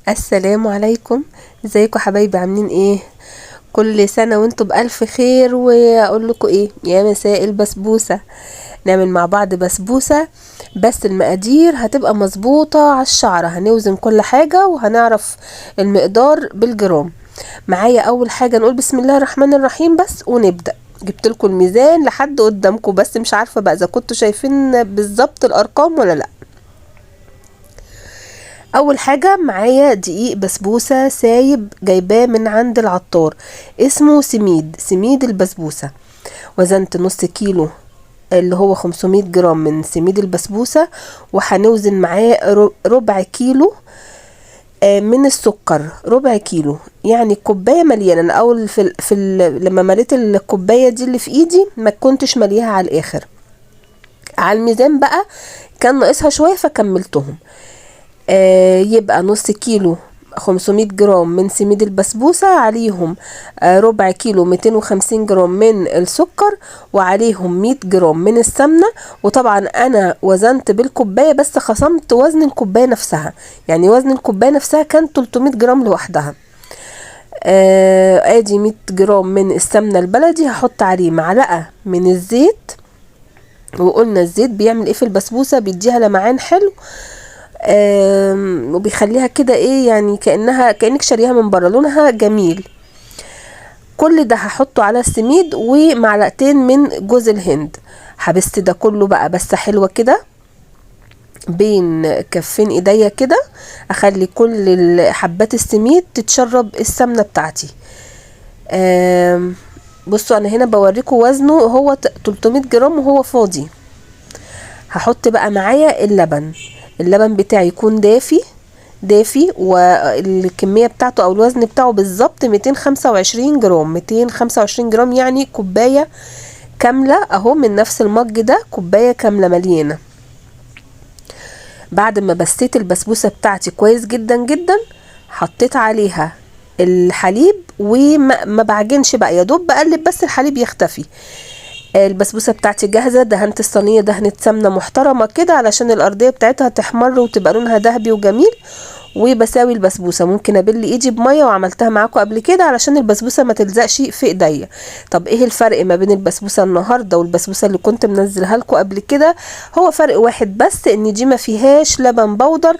السلام عليكم. ازيكم حبايبي؟ عاملين ايه؟ كل سنة وانتم بألف خير. واقول لكم ايه يا مساء البسبوسة، نعمل مع بعض بسبوسة، بس المقادير هتبقى مظبوطة على الشعرة، هنوزن كل حاجة وهنعرف المقدار بالجرام. معايا اول حاجة نقول بسم الله الرحمن الرحيم بس ونبدأ. جبت لكم الميزان لحد قدامكم، بس مش عارفة بقى اذا كنتوا شايفين بالظبط الارقام ولا لا. اول حاجة معايا دقيق بسبوسة سايب، جايباه من عند العطار، اسمه سميد، سميد البسبوسة. وزنت نص كيلو اللي هو 500 جرام من سميد البسبوسة، وهنوزن معاه ربع كيلو من السكر، ربع كيلو يعني كوباية مليانة. انا اول في ال لما مليت الكوباية دي اللي في ايدي ما كنتش مليها على الاخر، على الميزان بقى كان ناقصها شوية فكملتهم. يبقى نص كيلو 500 جرام من سميد البسبوسة، عليهم ربع كيلو 250 جرام من السكر، وعليهم 100 جرام من السمنة. وطبعا انا وزنت بالكوباية بس خصمت وزن الكوباية نفسها، يعني وزن الكوباية نفسها كان 300 جرام لوحدها. ادي 100 جرام من السمنة البلدي، هحط عليه معلقة من الزيت. وقلنا الزيت بيعمل ايه في البسبوسة؟ بيديها لمعان حلو، وبيخليها كده ايه يعني كأنك شاريها من بره، لونها جميل. كل ده هحطه على السميد ومعلقتين من جوز الهند. حبست ده كله بقى بس حلوة كده بين كفين ايديا كده، اخلي كل حبات السميد تتشرب السمنة بتاعتي. بصوا انا هنا بوريكم وزنه، هو 300 جرام وهو فاضي. هحط بقى معايا اللبن، اللبن بتاعي يكون دافي دافي، والكمية بتاعته او الوزن بتاعه بالظبط 225 جرام، 225 جرام يعني كوباية كاملة اهو، من نفس المج ده كوباية كاملة مليانة. بعد ما بسيت البسبوسة بتاعتي كويس جدا جدا، حطيت عليها الحليب، وما ما بعجنش بقى، يا دوب بقلب بس الحليب يختفي. البسبوسة بتاعتي جاهزة. دهنت الصينية دهنة سمنة محترمة كده علشان الأرضية بتاعتها تحمر وتبقى لونها ذهبي وجميل. وبساوي البسبوسة، ممكن ابل ايدي بمية، وعملتها معاكم قبل كده علشان البسبوسة ما تلزقش في ايديا. طب ايه الفرق ما بين البسبوسة النهاردة والبسبوسة اللي كنت منزلها لكم قبل كده؟ هو فرق واحد بس، ان دي ما فيهاش لبن بودر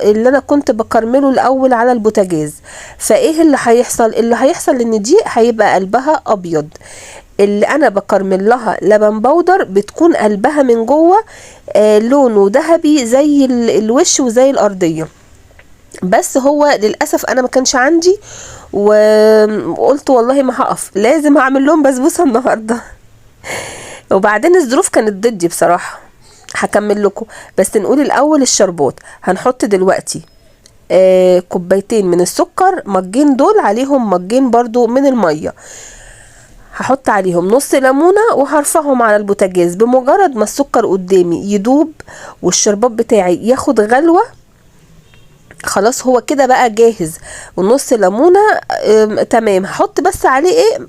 اللي انا كنت بكرمله الاول على البوتاجاز. فايه اللي هيحصل؟ اللي هيحصل ان دي هيبقى قلبها ابيض. اللي انا بكرمل لها لبن بودر بتكون قلبها من جوه لونه ذهبي زي الوش وزي الارضية. بس هو للاسف انا ما كانش عندي، وقلت والله ما هقف، لازم هعمل لهم بسبوسه النهارده. وبعدين الظروف كانت ضدي بصراحة. هكمل لكم بس نقول الاول الشربات. هنحط دلوقتي كوبايتين من السكر، مجين دول عليهم مجين برضو من المية، هحط عليهم نص ليمونة وهرفعهم على البوتاجاز. بمجرد ما السكر قدامي يدوب والشربات بتاعي ياخد غلوة، خلاص هو كده بقى جاهز. ونص ليمونة تمام. هحط بس عليه ايه؟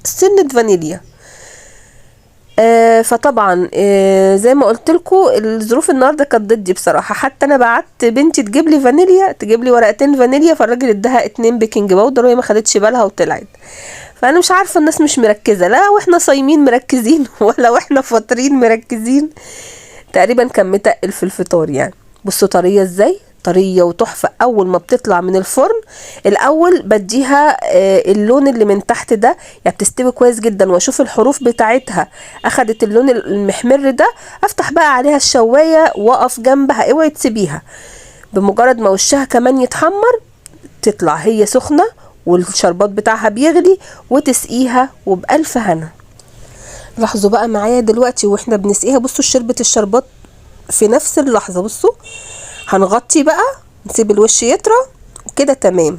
سنة فانيليا. فطبعا زي ما قلت لكم الظروف النهارده كانت ضدي بصراحة. حتى انا بعت بنتي تجيب لي فانيليا، تجيب لي ورقتين فانيليا، فالراجل اداها 2 baking powder وهي ما خدتش بالها وطلعت. فانا مش عارفه الناس مش مركزه، لا واحنا صايمين مركزين ولا واحنا فاطرين مركزين. تقريبا كان متقل في الفطار يعني. بصوا طرية ازاي، طرية وتحفه. اول ما بتطلع من الفرن الاول بديها اللون اللي من تحت ده، يعني بتستوي كويس جدا، واشوف الحروف بتاعتها اخدت اللون المحمر ده، افتح بقى عليها الشوايه واقف جنبها، اوعي تسيبيها. بمجرد ما وشها كمان يتحمر تطلع هي سخنة والشربات بتاعها بيغلي، وتسقيها وبألف هنا. لاحظوا بقى معايا دلوقتي واحنا بنسقيها، بصوا شربة الشربات في نفس اللحظة. بصوا هنغطي بقى، نسيب الوش يطرى وكده تمام.